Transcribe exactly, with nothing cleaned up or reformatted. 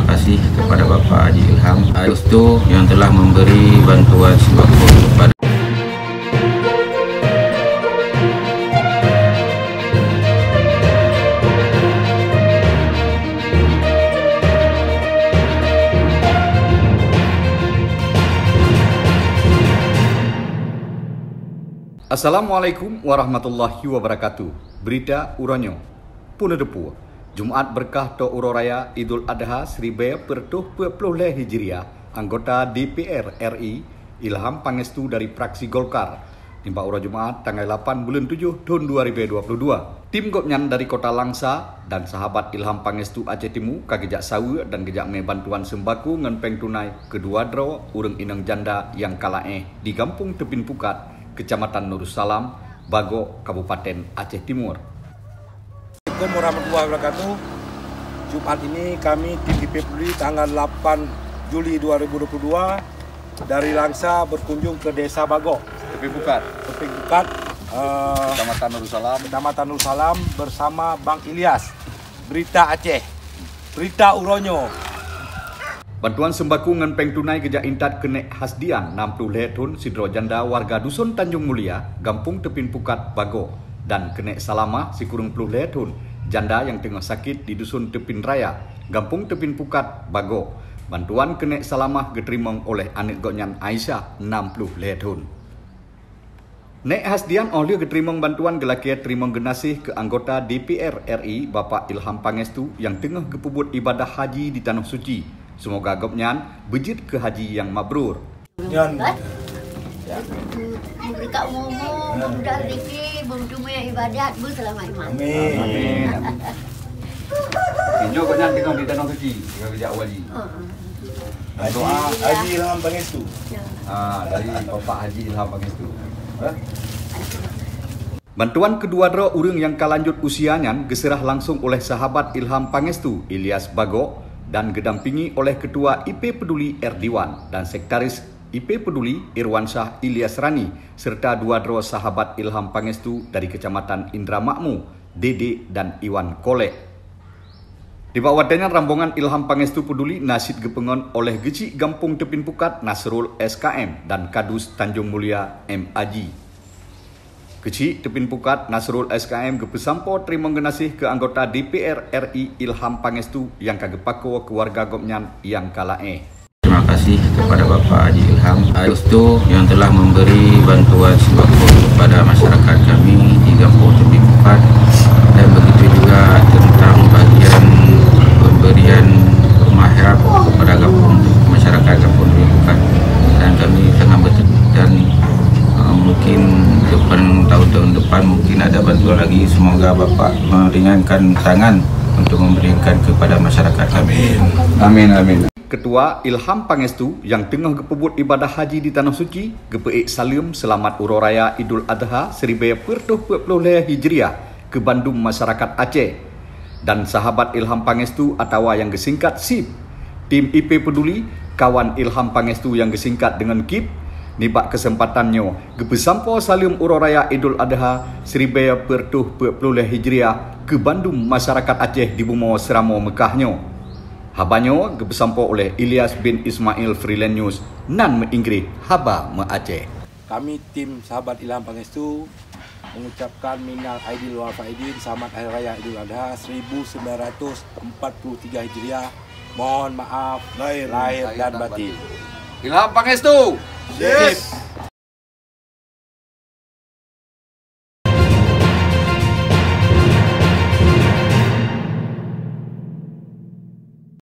Terima kasih kepada Bapak Haji Ilham Restu yang telah memberi bantuan sembako kepada Assalamualaikum warahmatullahi wabarakatuh. Berita uroe nyoe. Peuneudeupu, Jumaat Berkah Tok Uroe Raya Idul Adha siribèe peuet reutôh peuet ploh lhèe Hijriah, anggota D P R R I Ilham Pangestu dari fraksi Golkar, nibak uroe Jumaat tanggai lapan buleuen tujoh thôn dua ribèe dua puluh dua. Tim gobnyan dari Kota Langsa dan sahabat Ilham Pangestu Aceh Timu ka geujak saweue dan geujak mè bantuan seumbako ngon péng tunai keu dua droe ureueng inong janda nyang ka laéh di Gampông Teupin Pukat, Kecamatan Nurussalam, Bagok, Kabupaten Aceh Timur. Assalamualaikum warahmatullahi wabarakatuh. Jumat ini kami, tim I P Peduli, tanggal lapan Juli dua ribu dua puluh dua, dari Langsa berkunjung ke Desa Bagok, Teupin Pukat. Teupin Pukat, eh, Kecamatan Nurussalam. Kecamatan Nurussalam bersama Bang Ilyas. Berita Aceh. Berita uroe nyoe. Bantuan seumbako ngon péng tunai geujak intat keu Nék Hasdian, nam ploh lhèe thôn, sidroe janda warga Dusun Tanjong Mulia, Gampông Teupin Pukat, Bagok, dan keu Nék Salamah, sikureueng ploh lhèe thôn, janda nyang teungoh sakét di Dusun Teupin Raya, Gampông Teupin Pukat, Bagok. Bantuan keu Nék Salamah geuteurimong oleh aneuk gobnyan Aisyah, nam ploh lhèe thôn. Nék Hasdian óh lheueh geuteurimong bantuan geulakèe teurimong geunaséh keu anggota D P R R I Bapak Ilham Pangestu nyang teungoh geupeubuet ibadah haji di Tanoh Suci. Seumoga gobnyan beujeuet keu haji nyang mabrur. Nyan. Meubeurekat umu-umu, meumudah rezeki, meuteumeung ibadat, beuseulamat iman. Amin. Amin. Nyoe gobnyan teungoh di Tanoh Suci, teungoh geujak haji. Heeh. Haji, doa. Haji Ilham Pangestu. Ya. Ah, dari Bapak Haji Ilham Pangestu. Eh? Bantuan keudua droe ureueng nyang ka lanjut usia nyan geuseurah langsong oleh sahabat Ilham Pangestu, Ilyas Bagok, dan geudampingi oleh Ketua I P Peduli Erdiwan dan Sekretaris I P Peduli Irwansyah Ilyas Rani, serta dua droe sahabat Ilham Pangestu dari Kecamatan Indra Makmu, Dede dan Iwan Kolek. Nibak watèe nyan, rombongan Ilham Pangestu Peduli na cit geupeungon oleh Geuchik Gampông Teupin Pukat Nasrul S K M dan Kadus Tanjong Mulia M Aji. Geuchik Teupin Pukat Nasrul S K M geupeusampoe teurimong geunaséh keu anggota D P R R I Ilham Pangestu nyang ka geupakoe keuluwarga gobnyan nyang ka laéh. Terima kasih kepada Bapak Haji Ilham Restu yang telah memberi bantuan sembako kepada masyarakat kami di Gampông Teupin Pukat, dan begitu juga tentang bagian pemberian rumah harap kepada gampông, masyarakat Gampông Teupin Pukat. Dan kami tengah bertekad dan, uh, mungkin depan, tahun-tahun depan mungkin ada bantuan lagi. Semoga Bapak meringankan tangan untuk memberikan kepada masyarakat kami. Amin, amin. Ketua Ilham Pangestu nyang teungoh geupeubuet ibadah haji di Tanoh Suci geupeuék saleuem seulamat Uroe Raya Idul Adha siribèe peuet reutôh peuet ploh lhèe Hijriah keu bandum masyarakat Aceh. Dan sahabat Ilham Pangestu atawa nyang geusingkat SIP, tim I P Peduli, kawan Ilham Pangestu nyang geusingkat deungon KIP, nibak keuseumpatan nyoe geupeusampoe saleuem Uroe Raya Idul Adha siribèe peuet reutôh peuet ploh lhèe Hijriah keu bandum masyarakat Aceh di bumoe Seuramoe Meukah nyoe. Haba nyoe geupeusampoe oleh Ilyas bin Ismail, Freelance News, nan meu-Inggréh Haba Meu-Aceh. Kami tim sahabat Ilham Pangestu mengucapkan minal aidin wal faidin, selamat Hari Raya Idul Adha seribu sembilan ratus empat puluh tiga Hijriah. Mohon maaf lahir dan batin. Ilham Pangestu. Sip.